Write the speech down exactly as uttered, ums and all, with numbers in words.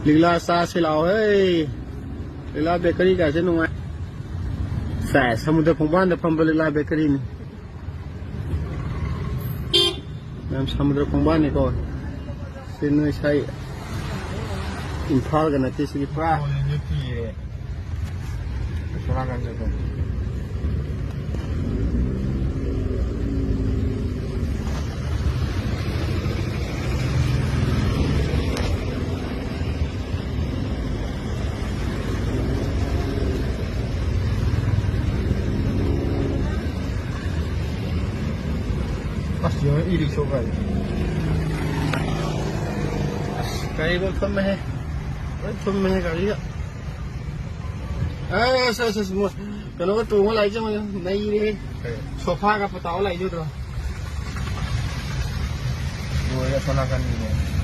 ꯂꯤꯛꯂꯥ ꯆꯥꯁꯤ ꯂꯥꯛꯑꯣ ꯍꯦ꯫ ꯂꯤꯛꯂꯥ ꯕꯦꯀꯔꯤ ꯀꯥꯁꯦ ꯅꯨꯡꯉꯥꯏ꯫ ꯁꯦ, ꯁꯃꯨꯗ꯭ꯔ ꯈꯣꯡꯕꯥꯟꯗ ꯐꯝꯕ ꯂꯤꯛꯂꯥ ꯕꯦꯀꯔꯤꯅꯤ꯫ ꯃꯌꯥꯝ ꯁꯃꯨꯗ꯭ꯔ ꯈꯣꯡꯕꯥꯟꯅꯤꯀꯣ꯫ ꯁꯤ ꯅꯣꯏ ꯁꯥꯏ ꯏꯝꯐꯥꯜꯒ ꯅꯠꯇꯦ, ꯁꯤꯗꯤ ꯄꯨꯔꯥ꯫ ꯑꯁ, ꯌꯦꯡꯉꯣ, ꯏ ꯔꯤꯛꯁꯣ ꯒꯥꯔꯤ꯫ ꯑꯁ, ꯒꯥꯔꯤ ꯂꯣꯏ ꯐꯝꯃꯦꯍꯦ꯫ ꯂꯣꯏ ꯐꯝꯃꯦꯍꯦ ꯒꯥꯔꯤꯒ꯫ ꯑꯁ, ꯑꯁ, ꯑꯁ, ꯃꯣꯏ ꯀꯩꯅꯣꯒ ꯇꯣꯡꯉ ꯂꯥꯛꯏꯁꯦ ꯌꯦꯡꯉꯣ, ꯅꯩꯔꯦꯍꯦ꯫ ꯀꯩ? ꯁꯣꯐꯥꯒ ꯄꯇꯥꯒ ꯂꯥꯛꯏꯁꯦ ꯎꯗ꯭ꯔꯣ? ꯂꯣꯏꯔꯦ ꯑꯁꯣꯝ ꯅꯥꯀꯟꯒꯤꯅꯦ꯫